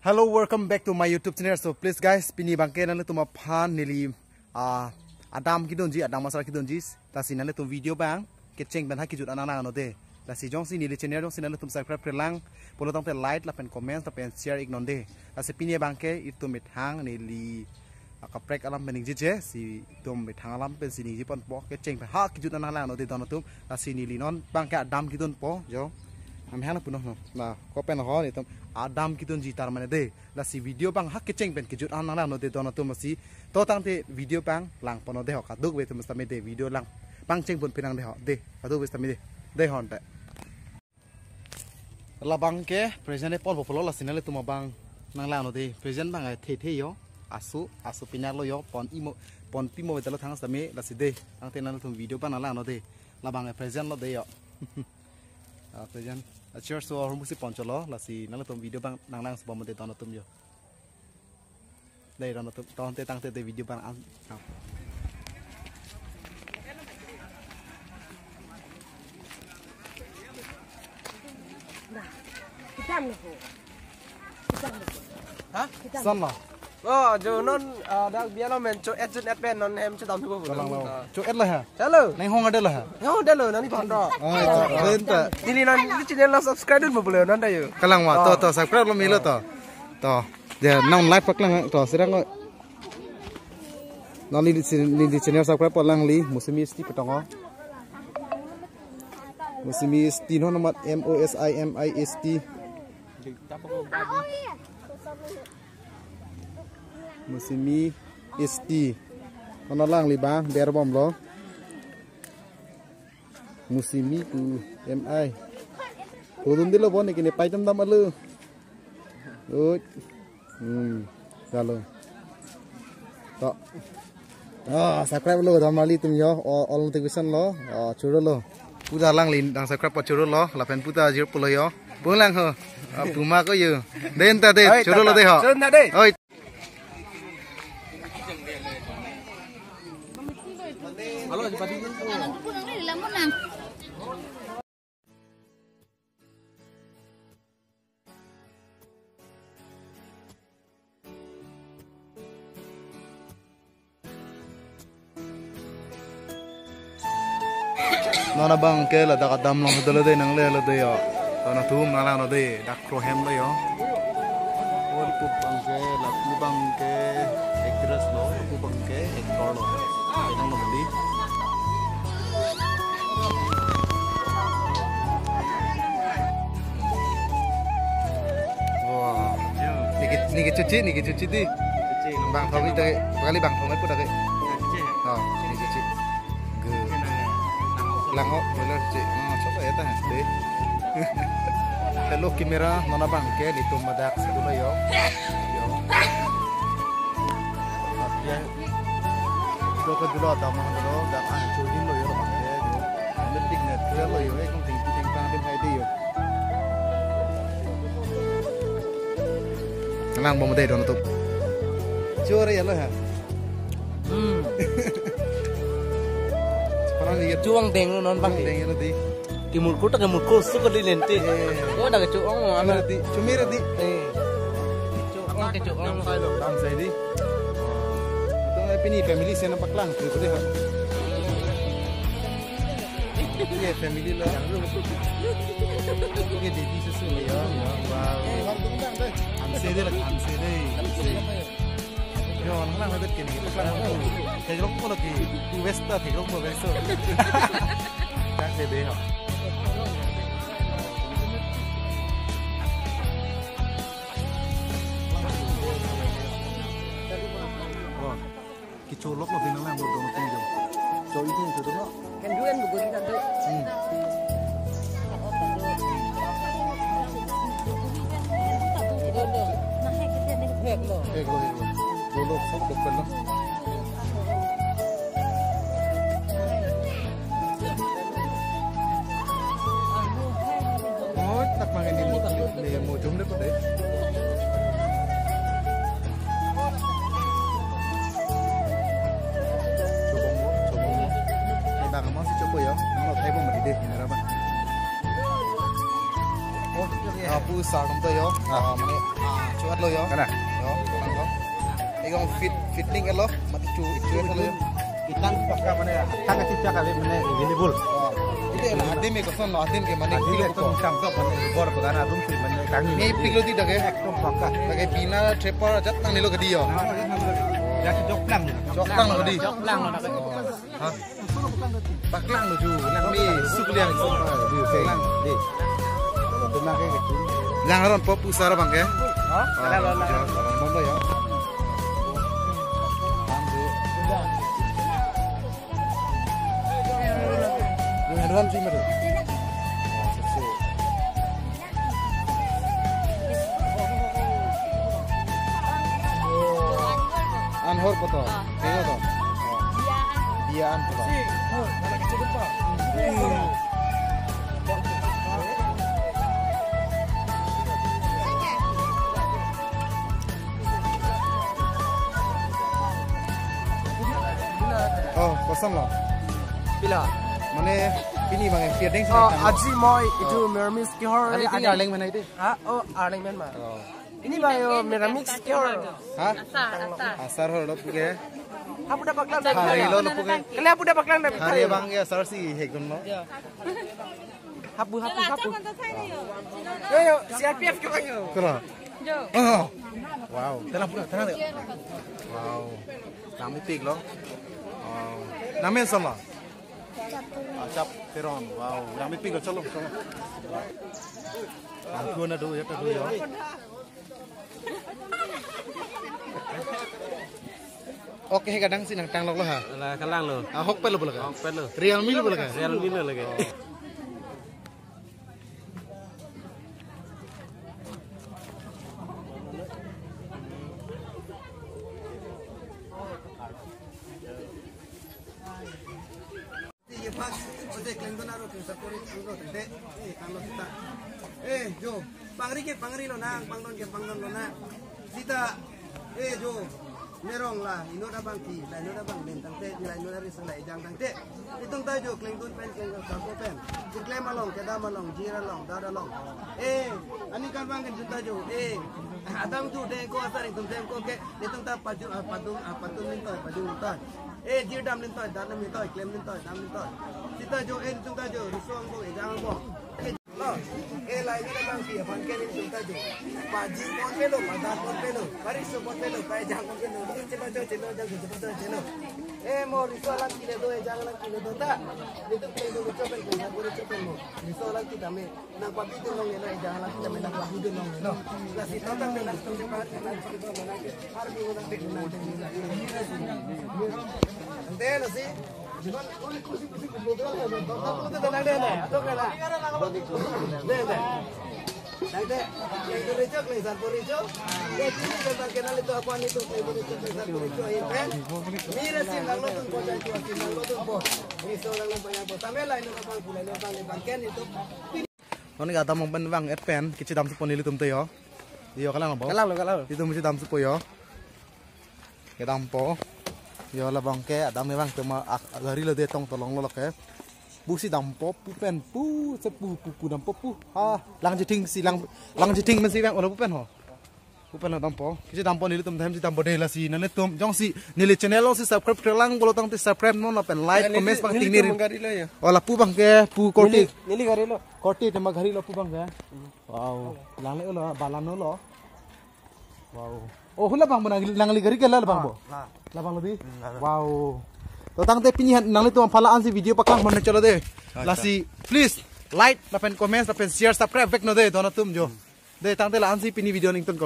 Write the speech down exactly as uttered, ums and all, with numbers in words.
Hello, welcome back to my YouTube channel. So please guys, pini abangke nanglitum aphan neli, ah, adam kidunji, adam masala kidunji. Lasi nanglitum video abang kecheng pen ha kejut an nanglang non dei. Lasi jongsi neli channel jongsi nanglitum subscribe-re lang pulo tangte like lapen comment lapen share ik non dei. Lasi pini abangke itum methang neli akaprek alam pen ningjeje, si itum methang alam pensi ningje ponpo, kecheng pen ha kejut an nanglang non dei don atum. Lasi neli non abangke adam kidunpo jo. Amhang puno no. Na, kopen ho itum adam kidunji tar mane dei. Lasi video abang ha kecheng pen kejut an nanglang non dei don atum, lasi to tangte video abang lang pon non dei ho, kadokave atum sitame dei video lang pangcheng pon pinang dei ho dei, kadokave sitame dei. Dei ho ante. Labangke present e ponpo pulo, lasi nanglitum abang nanglang non dei. Present abang e the the jo. Aso, aso pinak lo jo, pon imo, pon pimo beta lo thang sitame, lasi dei. Tangte nanglitum video abang nanglang non dei. Labang e present lo dei jo. Ah, present. Ah, cheers to all, musi pon cholo, lasi nanglitum video abang nanglang sebom dei don atum jo. Dei don atum, to ante tangte dei video abang an. Ah. Kita nih, Bu. Kita nih, Bu. Ha? Kita nih. Sana. Oh, jo non, ah, dak biar lo men cho et jun et pen non hem cho dam thubo. Kalang lo. Ah. Cho et lo ha? Hello. Nang hong ada lo ha? Hong ada lo, nani bhanda. Oh, itu. Benta. Neli non neli channel lo subscribe dunpo pulo non ta jo. Kalang ma, to, ah, to, subscribe lo melo to. To. Ya, non live paklang to, serang ko. Non neli, neli channel subscribe pon lang li, Musimi S T petong o. Musimi S T non amat M O S I M I S T. Musimi S T. Kono lang li bang, ber bom lo. Musimi ku M I. Hudun dilo bon, ikine paitam dam alu. Oi. Hmm. Chalo. To. Ah, subscribe lo, damali tum jo. O-, all notification lo. Ah, choro lo. Puta lang li, nang subscribe pa choro lo. Lapen puta jir pulo jo. Pulang ho. Ah, puma ko jo. Dei anta dei, oi, choro lo tata. Dei ho. Choro anta dei. Oi. Non abangke ladak adam along dolo dei, nangle lo dei jo. Don atum nanglang non dei, dak krohem lo jo. Oi, lapu abangke, lapu abangke actress lo, lapu abangke actor lo. Nang lo beli. Wah. Niki, niki chuchi, niki chuchi dei. Chuchi. Bang thong ita, kali bang thong ita ke. Chuchi. Oh, niki chuchi. Good. Lang ho, boiler chuchi. Oh, coba ya ta, dei. Hello camera, non abangke, nelitum ladak si dolo jo. Jo. Apian. Dolo ke dolo, adam mang dolo, dak an chojin lo jo, abangke jo. Ame tik net, kaya lo jo, eh, kong ting ting tang tim hai dei jo. Lang bom dei don atum. Chore ya lo ha. Hmm. Parang lihat. Chuang deng lo non bang. Chuang deng lo dei. Kemurku ta kemurku su kali lente. Eh. Oh, dak chuang lo, chumi anak. Dei, chumi dei. Eh. Chuang ke chuang lo. Dam sai lo, dam sai dei. Tum pini family si nangpaklang tu dei ha. Ye family lo. Ye dei di susu lo ya. Wow. Anse dei la, anse dei. Yo, nang nang dei kini. Theklong pulo ke. Tu west ta, theklong pulo west. Dak dei dei ha. Wah. Kecholok lo pinang lang bodong tinggal. Cho itu itu dong. Kan dua kan buku kita tu. Hmm. Hek lo. Hek lo, hek lo. Lolok sok dokter lo. Oh, tak makan di mo, di mo jom deh, deh. Chobong mo, chobong mo. Ni bang mo si chobo yo. Mo thai bo mati deh, ni raba. Oh, ya. Apu Sir atum ta yo, ah, mane, ah, chuat lo yo. Kana? Yo, kana lo. Ekdom fit, fitting lo, mati chu, chuat lo yo. Itang pakka mane, tang kachipchak kali mane available. Oh. Ite la adim ke koson lo, adim ke mane adim kilo ke ko. Tam to mane bor ko dana adim si mane kangi. Ni pik lo di dak ke? Ekdom pakka. Dak ke bina trepar ajat nangnelo kedi yo. Ya joklang. Joklang lo kedi. Joklang lo dak ke. Ha? Paklang lo ju, nang mi sukliang. Di, di. Paklang. Di. Itu na ke gitu. Lang aron po pu sar abang ke? Ha? Oh, lang, lang, lang. Jor, lang, lang, lang, ya. Lang, di. Yung anuan sih, madu. Oh, sesi. Anhor poto? Ah. Kaya to? Biya an. Biya an poto. Oh, koson lo? Pila? Mane, pini bang, feeding. Oh, sini tanglo. Aji moi, itu Oh. Mermis kehor. Ani pini ada. Arleng mana itu? Ha? Oh, arleng men ma. Oh. Ini bayo Meramix kehor. Ha? Asar, asar. Asar hor lo puke. Hapu dak paklang dak. Hari lo lo puke. Kalian hapu dak paklang dak. Hari bang ya asar si hekdun lo. Hapu, hapu, hapu. Yo, yo, C R P F ke bang yo. Kela. Jo. Oh. Wow. Tenang puke, tenang deh. Wow. Nang mepik lo. Wow. Nang men son lo? Achap Teron. Wow. Nang mepik lo, chalo, chalo. Angkun adu, ya adu ya. Okay, he kadang si nangtang lok lo ha. Ala kalang lo. Ahok pelo bola ka? Ahok pelo. Realme lo bola ka? Realme lo lagi. Ye pas, ode klengdun aro ke sakori tanglo tangte, eh, tanglo sita. Eh, jo, pangri ke pangri lonang, pangdon ke pangdon lonang. Sita, eh, jo, merong la, inut abang ke, la inut abang len tangte, la inut ari sala ejang tangte. Itum ta jo, klengdun pen, klengdun sako pen. Keklem along, kedam along, jir along, dad along. Eh, ani kan bang ke juta jo, eh, adam tu deng ko asar itum deng ko ke, itum ta paju, ah, padung, ah, padung lintoi, padung lintoi. Eh, jir dam lintoi, dam lintoi, klem lintoi, dam lintoi. Sita jo, eh, itum ta jo, riso angbong, ejang angbong. Eh, lo, eh, la inut abang ke, aphan ke itum ta jo. Pajir pon pelo, padar pon pelo, pariso pon pelo, pa ejang pon pelo. Itum chepa jo, chelo, jang chepa jo, chelo. Eh, mo, riso alam kile do, ejang alam kile do ta. Itum kile do, riso pen, kile do, riso pen mo. Riso alam kita me. Nang pabi dun longle lo, ejang alam kita me nang pabi dun longle lo. Lasi total me nang total me nang total me nang total me nang. Arbi nang total me nang. Ante lasi. Jiban, oi, kusi, kusi, kusi, kusi, kusi, kusi, nang deh, nang. Atok nang. Deh, deh. Nang deh. Nang deh, recok, nang sarpo recok. Deh, sini tentang kenal itu apa nih tuh, nang recok, nang sarpo recok, ya kan? Mira sih, nang lo tuh, po, jangan cuma sih, nang lo tuh, po. Ini seorang lo banyak, po. Sampai lah, ini kapal pula, ini kapal, ini bangken itu. Non ke adam pen vang-et pen, kachedam supo nelitum te yo. Yo, kalang lo bo? Kalang lo, kalang lo. Itum kachedam supo yo. Kedampo. Yo, labang ke adam ke vang tema ak-, gari lo de tong tolong lo ke. Pusi dampo, pu pen, pu, se pu, pu, pu dampo, pu. Ah, lang jithing si, lang, lang jithing men si vang, olo pu pen ho. Pu pen lo dampo. Kachedampo nelitum hem chedampo de lasi nanglitum jongsi neli channel alongsi subscribe klemkle lang pulo tangte subscribe non lapen like, neli, comment bang neli ting neli. Tum gari lo ya. Oh, lapu bang ke pu korte. Neli, neli gari lo. Korte tema gari lo pu bang ke. Hmm. Wow. Langle lo, balan lo. Wow. Oh, hula bang bo nangli, nangli gari ke la bang bo. La. Labang lo di. Hmm, la, la. Wow. To tangte pini han nanglitum aphan la-an si video paklang mon cholo de. Acha. Lasi please like lapen comment lapen share subscribe vek non de donatum jo. Hmm. De tangte la-an si pini video ningtun ko.